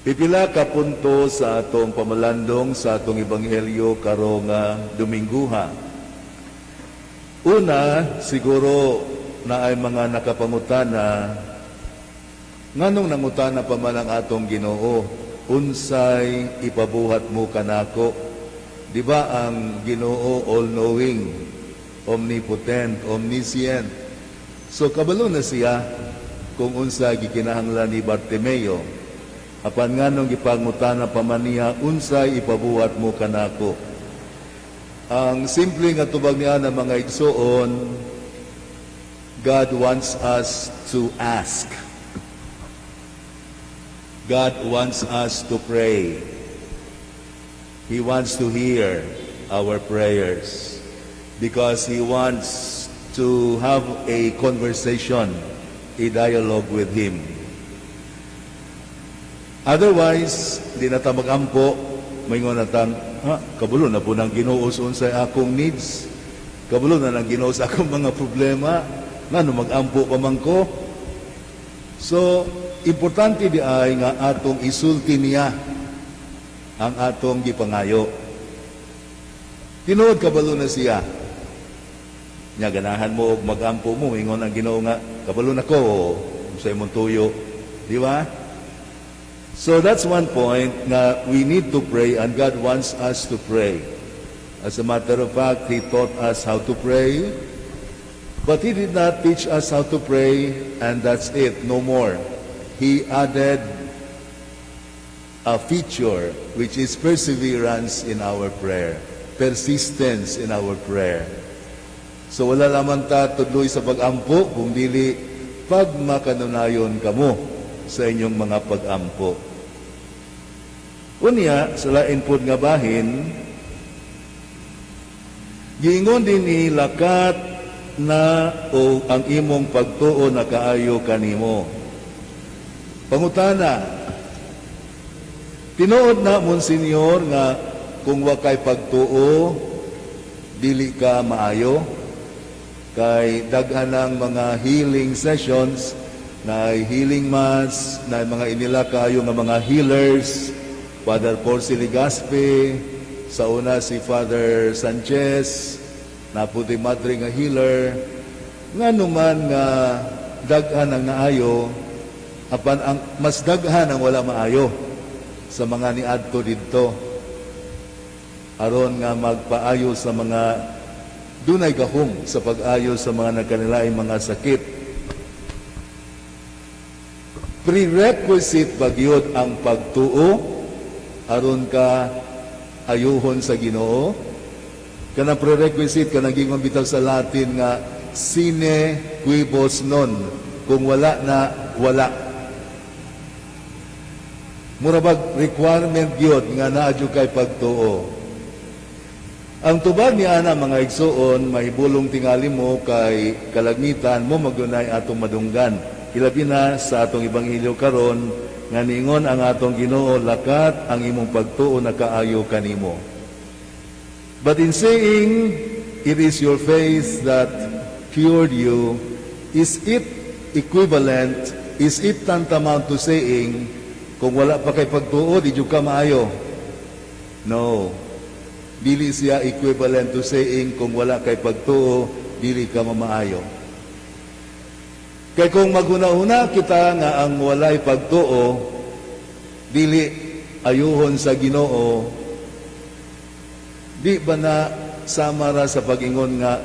Pipila ka punto sa atong pamalandong sa atong ebanghelyo karong Domingguha. Una, siguro naay mga nakapangutana, nganong nangutana pa man ang atong Ginoo, "Unsay ipabuhat mo kanako?" Di ba ang Ginoo all-knowing, omnipotent, omniscient? So kabalo na siya kung unsa gikinahanglan ni Bartimeo. Apan nganong gipangutana pa man niya, "Unsay ipabuhat mo kanako?" Ang simple nga tubag niya ng mga igsoon, God wants us to ask. God wants us to pray. He wants to hear our prayers because He wants to have a conversation, a dialogue with Him. Otherwise, di na ta magampo, maingon na tang, "Ha, kabalo na pud ang Ginoo sa unsay akong needs. Kabalo na ng Ginoo sa akong mga problema. Ngano magampo pa man ko?" So, importante diay nga atong isulti niya ang atong gipangayo. Tinuod kabalo na siya. Nya ganahan mo og magampo mo, ingon ang Ginoo nga kabalo na ko sa imong tuyo. Di ba? So that's one point nga we need to pray and God wants us to pray. As a matter of fact, He taught us how to pray, but He did not teach us how to pray and that's it, no more. He added a feature, which is perseverance in our prayer, persistence in our prayer. So wala lamang ta tudloy sa pag-ampo kung dili pagmakanunayon kamo sa inyong mga pag-ampo. Unya, sa lain pod nga bahin, giingon dinhi, "Lakat na o ang imong pagtuo nakaayo kanimo." Pangutana, tinuod na, Monsenyor, nga kung wa kay pagtuo, dili ka maayo? Kay daghan ng mga healing sessions, na healing mass, na mga inila kayo nga mga healers, Father Porci Legaspi, sa una si Father Sanchez, naa puy madre nga healer, nga man nga daghan ang naayo, apan ang mas daghan ang wala maayo sa mga niadto didto aron nga magpaayo sa mga dunay gahom sa pag-ayo sa mga nagkanilaing mga sakit. Prerequisite ba gyud ang pagtuo aron ka ayuhon sa Ginoo? Kanang prerequisite, kanang gingon bitaw sa Latin nga sine quibus non, kung wala na, wala. Mura bag requirement gyud nga naa jud kay pagtuo? Ang tubag ni ana, mga igsuon, mahibulong tingali mo kay kalagmitan mao man gyud nay atong madunggan. Ilabi na sa atong ebanghelyo karon nga niingon ang atong Ginoo, "Lakat, ang imong pagtuo nakaayo kanimo." But in saying, "It is your faith that cured you," is it equivalent, is it tantamount to saying, kung wala pa kay pagtuo, di jud ka maayo? No. Dili siya equivalent to saying kung wala kay pagtuo, dili ka mamaayo. Kay kung maghuna-huna kita nga ang walay pagtuo, dili ayuhon sa Ginoo, di ba na sama ra sa pag-ingon nga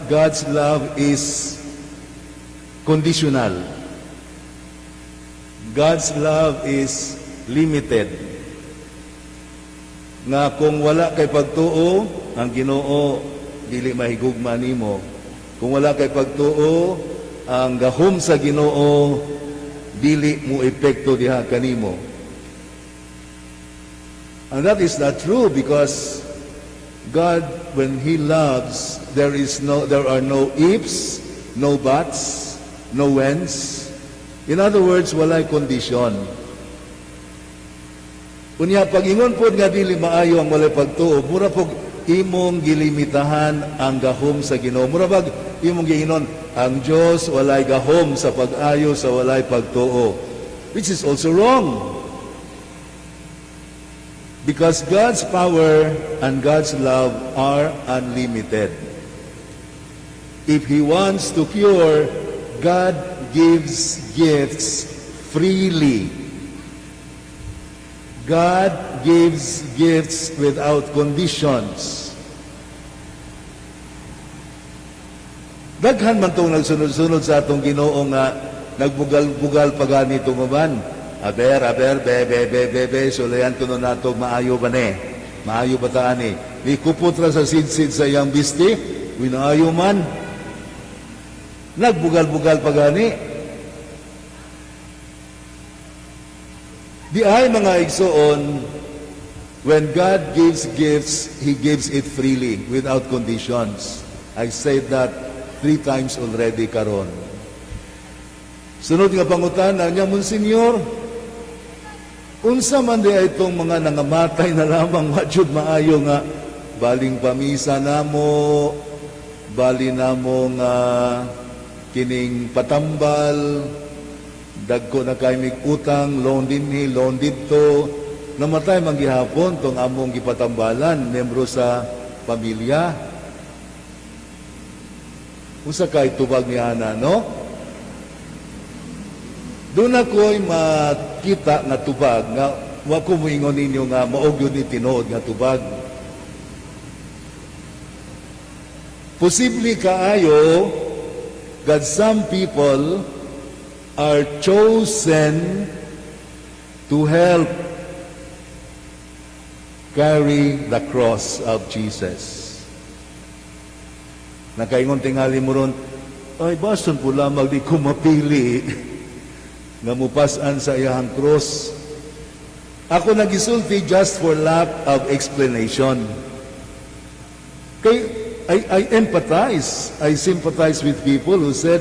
God's love is conditional? God's love is limited. Nga kung wala kay pagtuo, ang Ginoo dili mahigugma nimo. Kung wala kay pagtuo, ang gahom sa Ginoo dili mo epekto diha kanimo. And that is not true because God, when He loves, there are no ifs, no buts, no whens. In other words, walay kondisyon. Unya, pag ingon pod nga dili maayo ang walay pagtuo, mura pog imong gilimitahan ang gahom sa Ginoo. Mura bag imong giingon ang Dios walay gahom sa pag-ayo sa walay pagtuo, which is also wrong. Because God's power and God's love are unlimited. If He wants to cure, God gives gifts freely. God gives gifts without conditions. Daghan man tong nagsunod-sunod sa atong Ginoo nga nagbugal-bugal pa gani itong uban. Aber, aber, be, be, be, be, be, sulayan kuno nato, maayo ba ne? Maayo ba ta ani? Ni kupot ra sa sidsid sa iyang bisti, winaayo man. Nagbugal-bugal pa gani. Di ay, mga igsoon, when God gives gifts, He gives it freely, without conditions. I said that three times already karon. Sunod nga pangutana niya, "Monsignor, unsa man di ay itong mga nangamatay na lamang, wa jud maayo nga baling pamisa namo, bali namo nga kining patambal, dagko na kay mig utang, loan dinhi, loan didto, namatay man gihapon tong among gipatambalan, membro sa pamilya?" Unsa kay tubag ni ana, no? Doon ako'y makita nga tubag nga wa ko moingon ninyo nga mao gyud ni tinuod nga tubag. Posible kaayo that some people are chosen to help carry the cross of Jesus. Nakaingon tingali mo ron, "Ay, bason po lamang di ko mapili nga mupasan sa iyahang cross." Ako nagisulti just for lack of explanation. Kay I empathize, I sympathize with people who said,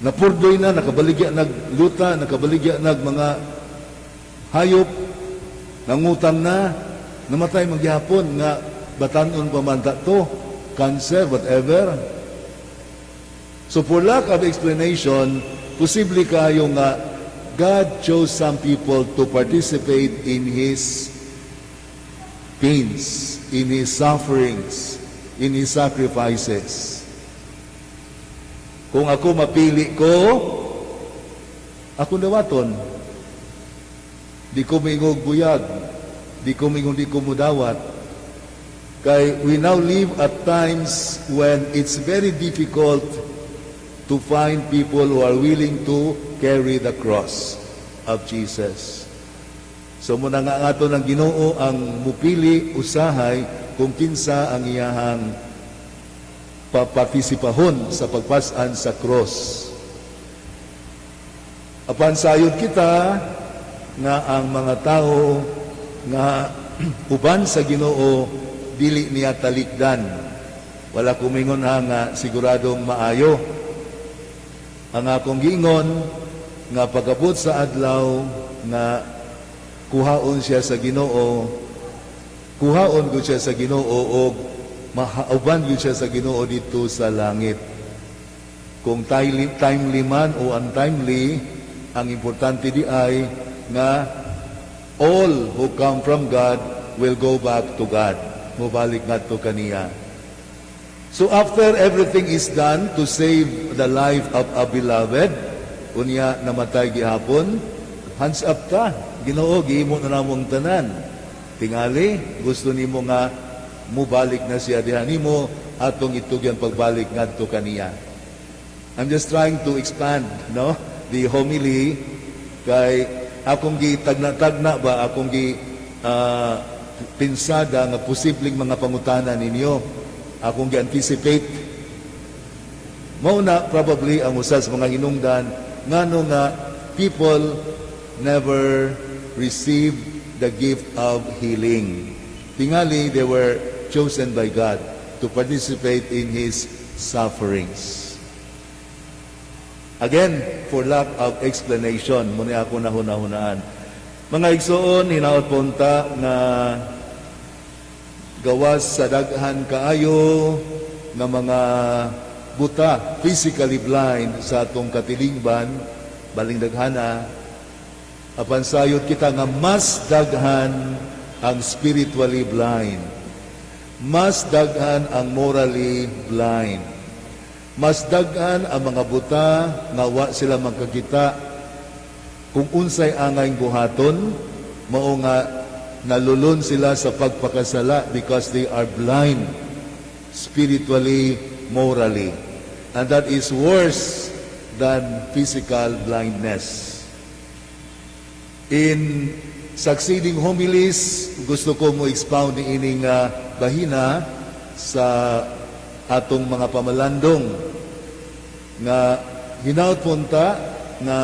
napurdoy na, nakabaligya nagluta, nakabaligya nag mga hayop, nangutang na, namatay magyapon nga batanon pa man ta to, cancer, whatever. So for lack of explanation, posible kayo nga God chose some people to participate in His pains, in His sufferings, in His sacrifices. Kung ako mapili ko, ako dawaton. Di ko moingog buyag, di ko moingog di ko mudawat. Kay we now live at times when it's very difficult to find people who are willing to carry the cross of Jesus. So muna nga ato ng Ginoo ang mupili usahay kung kinsa ang iyahang papartisipahon sa pagpasan sa cross. Apan sayod kita nga ang mga tao nga uban sa Ginoo dili niya talikdan. Wala kumingon ha nga siguradong maayo. Ang akong giingon nga pagabot sa adlaw nga kuhaon siya sa Ginoo, kuhaon ko siya sa Ginoo og mahauban gyud siya sa Ginoo dito sa langit. Kung timely man o untimely, ang importante di ay nga all who come from God will go back to God. Mubalik ngadto kaniya. So after everything is done to save the life of a beloved, unya namatay gihapon, hands up ta. "Ginoo, gihimo na namong tanan. Tingali, gusto nimo nga mubalik na siya diha nimo, atong itugyan pagbalik ngadto kaniya." I'm just trying to expand, no, the homily kay akong gitagna-tagna ba, akong gi pinsada nga posibleng mga pangutana ninyo, akong gi-anticipate. Mao na probably ang usa sa mga hinungdan ngano nga people never receive the gift of healing. Tingali they were chosen by God to participate in His sufferings. Again, for lack of explanation, muna ako nahuna-hunaan. Mga igsoon, hinaot punta nga gawas sa daghan kaayo nga mga buta, physically blind sa atong katilingban, baling daghana, Apan sayod kita nga mas daghan ang spiritually blind. Mas daghan ang morally blind. Mas daghan ang mga buta nga wa sila makakita kung unsay angay buhaton, mao nga nalulon sila sa pagpakasala because they are blind spiritually, morally. And that is worse than physical blindness. In succeeding homilies, gusto ko mo expound ining bahina sa atong mga pamalandong nga hinaut punta nga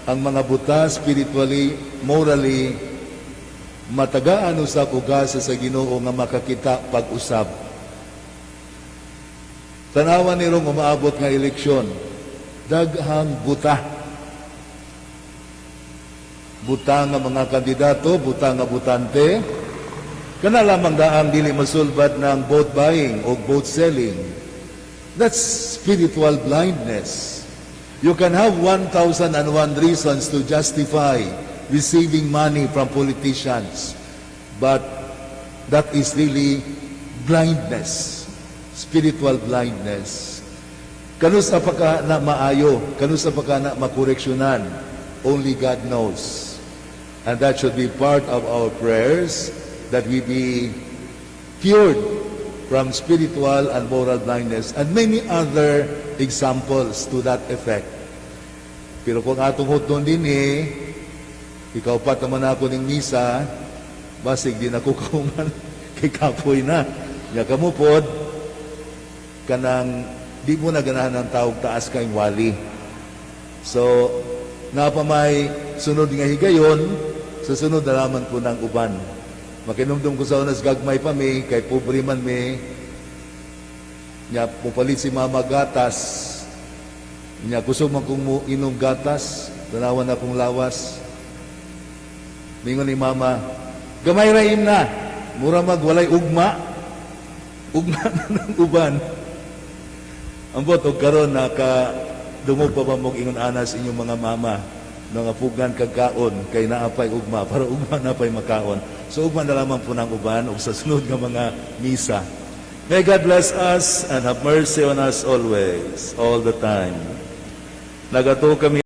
ang mga buta spiritually, morally, matagaan usab og gasa sa Ginoo nga makakita pag-usab. Tanawan nirong umaabot nga eleksyon, daghang buta. Buta nga mga kandidato, buta nga butante, kana lamang daang dili masulbad ng vote buying o vote selling. That's spiritual blindness. You can have 1,001 reasons to justify receiving money from politicians, but that is really blindness, spiritual blindness. Kanusa pa ka na maayo, kanusa pa ka na makoreksyonan, only God knows. And that should be part of our prayers, that we be cured from spiritual and moral blindness and many other examples to that effect. Pero kung atong hutdon din eh, ikaw pa naman ako ning misa, basig di na ko kauman kay kapoy na. Nya kamo pod, kanang di mo na ganahan ng tawag taas kay wali. So, napamay sunod nga higayon, sa sunod na naman po ng uban. Makinumdum ko sa unas gagmay pa mi, kay pobre man mi, nya pupalit si mama gatas, nya kusog man kong mo inom gatas, tanawan akong lawas. Mingon ni mama, "Gamay ra na, mura mag walay ugma, ugma na ng uban." Ambot og karon naka dungog pa ba mong ingon ana sa inyong mga mama nga pugan kag kaon kay naa pay ugma para ugma na pay makaon. So ugma na lamang po ng uban og sa sunod nga mga misa. May God bless us and have mercy on us always, all the time. Nagatuo kami.